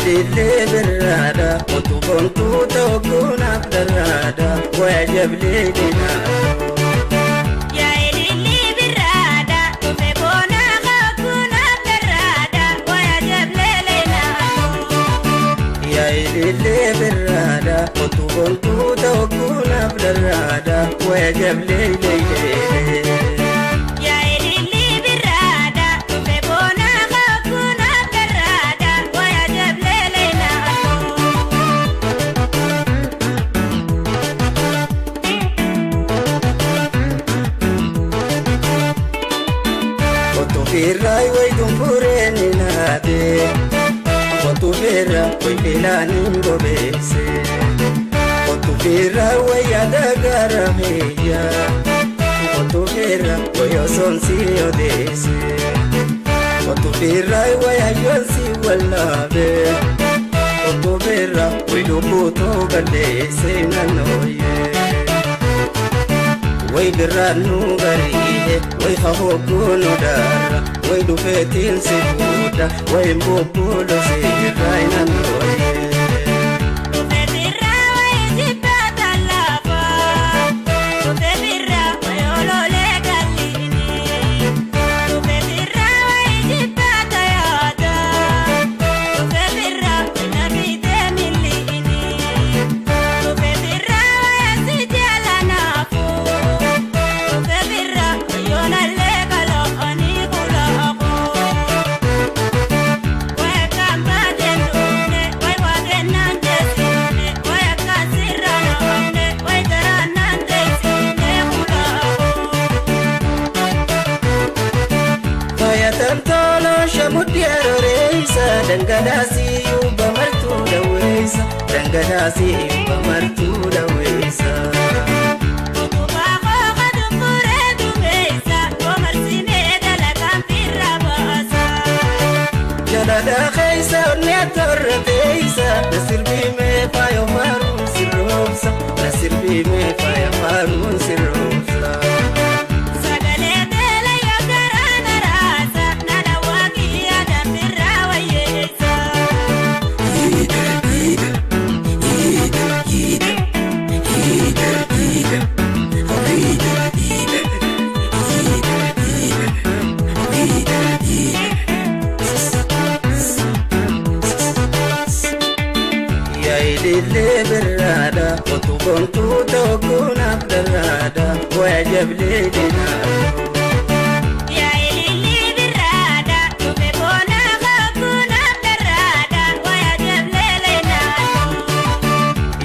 Ilillee birraadha utuboontuu tokkoon abdaraadha waya jablee dinaa. Yaa ilillee birraadha dhufe boonaa kakkuun abdaraadha waya jablee leenaa. Yaa ilillee birraadha utuboontuu tokkoon abdaraadha waya jablee leelee. Yaa ilillee birraadha dhufe boonaa kakkuun abdaraadha waya jablee leenaa. Otufirraa wayiituun fureen naate otufirraa wayiilaan gobeesse otufirraa wayyaada gara meeyya otufirraa wayoosonsi odeesse otufirraa wayayyoonsi wallaabe otufirraa wayilubbutoo balleesse naannooyee. Way birraannu gariihe way hahookuunu darra way dhufeetiin si fuudha way mbobbuulu sirraa inannooyee. Dhufe birraa wayi jibbaa tallaafaa dhufe birraa wayi oloolee galliini dhufe birraa wayi jibbaa tayaataa dhufe birraa wayi nafiitee milliini dhufe birraa wayi asi jaalanaafuu dhufe birraa wayi yoonallee kala'anii kulaaquu. Waya kambaa jennuune wayi waaqennaan jeesine waya kaasirraan oofne wayi garaanaan teessine kulaaquu. Fayatamtooloo shamutti aroreessa dhangalaasii yuuba martuu daweessa dhangalaasii yuuba martuu daweessa. Utubaa kooka dumburee dumeessa oomarsinee dalagaan firra baasa. Jalala keessa onnee torra teessa nasirbii mee faaya faaruun sirroomsa nasirbii mee faaya faaruun sirroomsa. Sagalee beela yoo garaa na raasa na dhawaa kiyya danfirraa wayyeessa. Yaa ilillee birraadha utuboontuu tokkoon abdaraadha waya jablee dinaa. Yaa ilillee birraadha dhufe boonaa kakkuun abdaraadha waya jablee leenaa.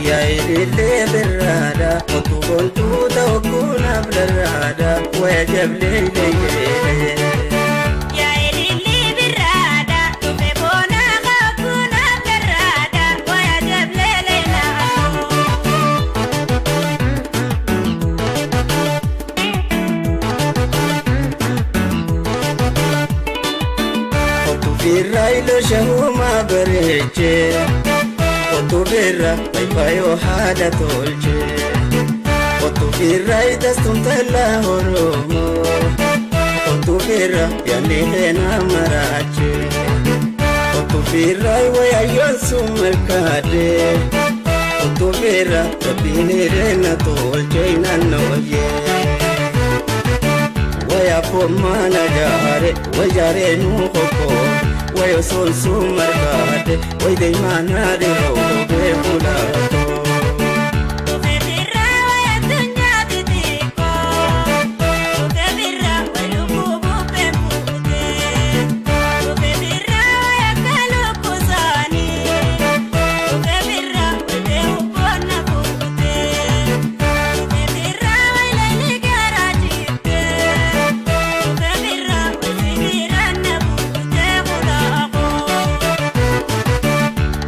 Yaa ilillee birraadha utuboontuu tokkoon abdaraadha waya jablee leelee. Yaa ilillee birraadha dhufe boonaa kakkuun abdaraadha waya jablee leenaa. Otufirraa iloo shahumaa bareechee otufirraa faayfaayoo haadha tolchee otufirraa itastumtallaa oromoo otufirraa yaadni keenaa maraachee otufirraa wayayyoon sun malkaadhee otufirraa rabbiin hireena tolchee naannooyee. Waya pomana jaare wajaare nu hoko wayo son sumarkaade waydeymaana dhiroobe fulaato. Dhufe birraa wayi addunyaa xixiqqoo dhufe birraa wayi lubbuu bubbeen buutee dhufe birraa wayi akka lukkusaanii dhufe birraa wayi deemu boonna fuutee dhufe birraa wayi leenii garaa jibbee dhufe birraa wayi sibiiraan na buutee kulaaquu.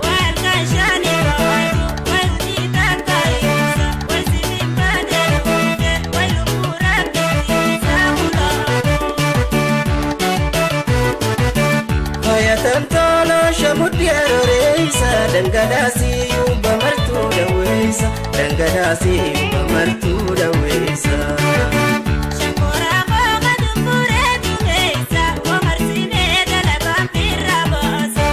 Walkan shaani baatu walti takkaayisa walsi baadee dhufe walukura keessa kulaaquu. Fayatamtooloo shamutti aroreessa dhangalaasii yuuba martuu daweessa dhangalaasii yuuba martuu daweessa. Shankora kooka dumburee dumeessa oomarsinee dalagaan firra baasa.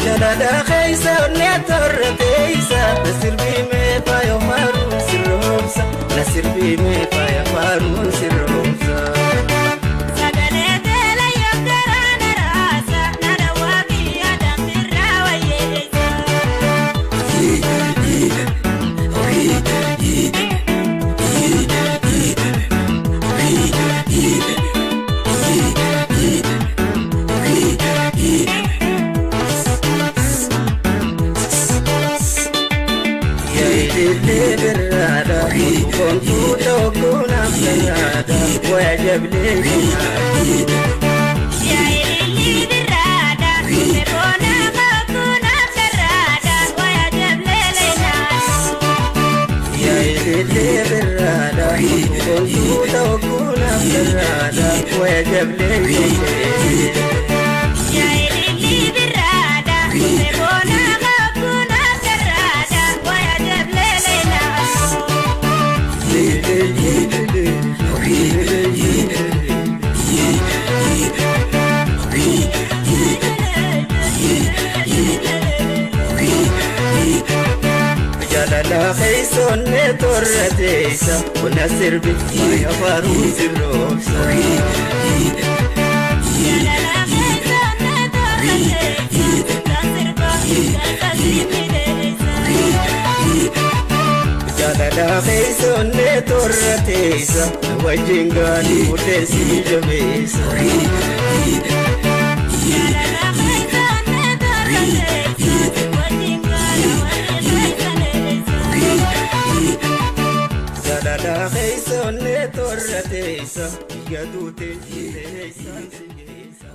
Jalala Jaalala keessa onnee torra teessa na sirbii mee faaya faaruun sirroomsa na sirbii mee faaya faaruun sirroomsa. Sagalee beela garaa na raasa na dawaa kiyya dambirraa wayyeessa. Yaayillee birraadha kontuu tokko naaf daraadha waya jablee kanaadha. Yaayilli birraadha meeqoona kakuu naaf daraadha waya jablee leenaadha. Yaayillee birraadha kontuu tokko naaf daraadha waya jablee kanaadha. Yaayilli birraadha meeqoona kakuu naaf daraadha waya jablee leenaadha. Jaalala keessa onnee torra teessa kuna sirbi faaya faaruun sirroomsa. Jaalala keessa onnee torra teessa kan sirba kan sirbideessa. Jaalala keessa onnee torra teessa wajjin gaanii murteessi jabeessa. Jaalala keessa onnee torra teessa wajjin gaana warri keessa. Jaalala keessa onnee torra teessa biyya duutee teessaan si geessa.